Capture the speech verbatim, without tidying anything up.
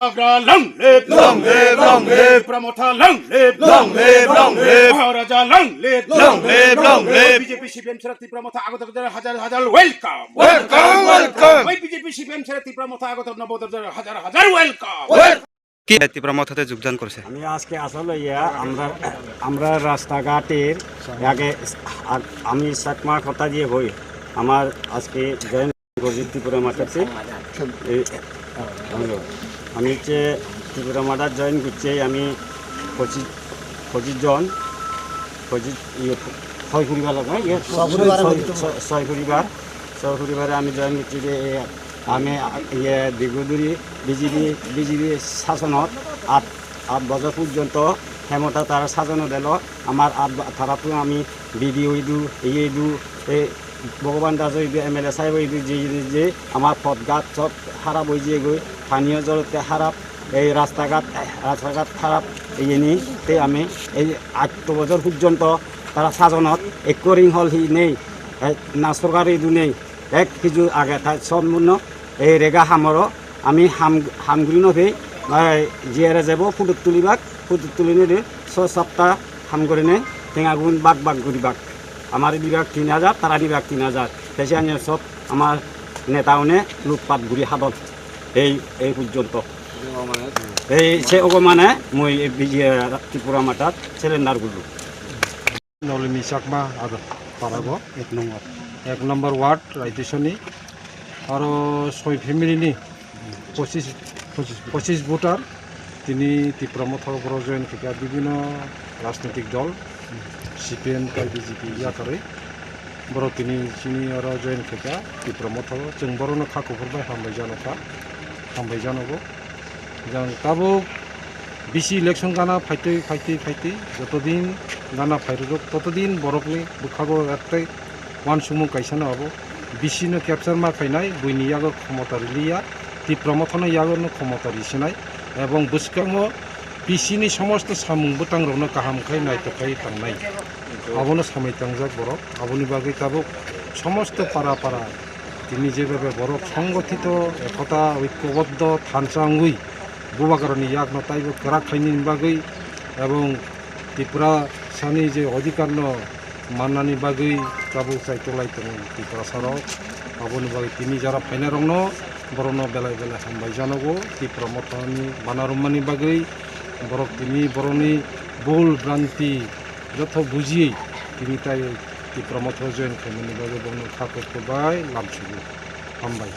Tiprasa long live, long live, long live. Tipra Motha long live, long live, long live. Maharaja long live, long live, long live. B J P, C P M chhara Tipra Motha Agartala hajar hajar welcome. Welcome, welcome. ওই B J P, C P M chhara Tipra Motha Agartala নব্বই হাজার হাজার welcome. Welcome. কি ত্রিপুরা মথাতে যোগদান করছে? আমি আজকে আসলে ইয়া, আমরা, আমরা রাস্তাঘাটের আগে আ-, আমি চাকমা কথা দিয়ে হই, আমার আজকে জয়েন করছি ত্রিপুরা মথাতে। এই, হ্যালো। আমি হচ্ছে ত্রিপুরা মথা জয়েন করছি, আমি পঁচিশ, পঁচিশ জন, পঁচিশ, ইয়ে, ছয় পরিবার লাগে, ইয়ে, ছয় পরিবার। ছয়, ছয়, ছয় পরিবার, ছয় পরিবারে আমি জয়েন করছি যে এই আমি, ইয়ে, দীর্ঘদিন বিজেপি, বিজেপি শাসনত আট, আট বছর পর্যন্ত ক্ষমতা তারা শাসন দিল। আমার আট বা-, তারা তো আমি বিডিও ইদু, ইয়ে ইদু, এ, ভগবান দাস ইদু, এমএলএ সাহেব ইদু, যে, যে, যে আমার পথঘাট সব খারাপ হয়ে গিয়ে গই, পানীয় জলতে খারাপ, এই রাস্তাঘাট, রাস্তাঘাট খারাপ, এই নিয়ে তে আমি এই আট বছর পর্যন্ত তারা শাসনত এক রিং হল হি নেই, এই না সরকার ইদু নেই। এক কিছু আগে তাই সম্পূর্ণ এই রেগা হামরো আমি হাম, হামগুড়ি নথি, এই, জিয়ারে যাব ফুটুত তুলিবাক, ফুটুত তুলি নিলে ছ সপ্তাহ হাম করে নেই, টেঙাগুন বাক বাক গুড়ি বাক। আমার বিভাগ তিন হাজার, তারা বিভাগ তিন হাজার। দেশে আনিয়ে সব আমার নেতা উনি লুটপাট গুড়ি হাদল এই, এই পর্যন্ত। এই সে ওগো মানে মই এই বিজে ত্রিপুরা মাতার সিলিন্ডার গুলো। Nolini Chakma, Agartala, এক নম্বর। এক নম্বর ward, Raidisoni, aro soi family ni পঁচিশ, পঁচিশ, পঁচিশ voter, tini Tipra Motha borok join khaikha, bibhinno rajnitik dol, C P M tei B J P yakarwi. Borok tini chini oro join khaikha, Tipra Motha o. Chwng borokno kha kuphur bai hambai jano kha, hambai jano bo. Jang tabuk bisi election gana phaitwi, phaitwi, phaitwi, jotodin gana phairwrwk, totodin borokni bwkhago ektwi uansukmung kaisano abo. Bisi no capture ma khainai, buini yago khomota riliya, Tipra Mothano yago no khomota risinai, ebong bwskango bisi ni somosto samung bwtangrokno kaham khai naithok khai tangnai. Abono samai tangjak borok, aboni bagwi tabuk somosto para para tini jebebe borok songothito, ekota, oikoboddo, thansa wngwi, bubagrani yakno taibo kwrak khlainani bagwi, ebong Tiprasani je odhikarno mannani bagwi tabuk chai tolai tongo Tiprasarok. Aboni bagwi tini jara phainairokno, borokno belai belai hambai janogo. Tipra Mothani bana rwmani bagwi borok tini borokni bul branti joto bujiwi tini tai Tipra Motha join khaimani bagwi borokno kha kok bai lamsugo. Hambai.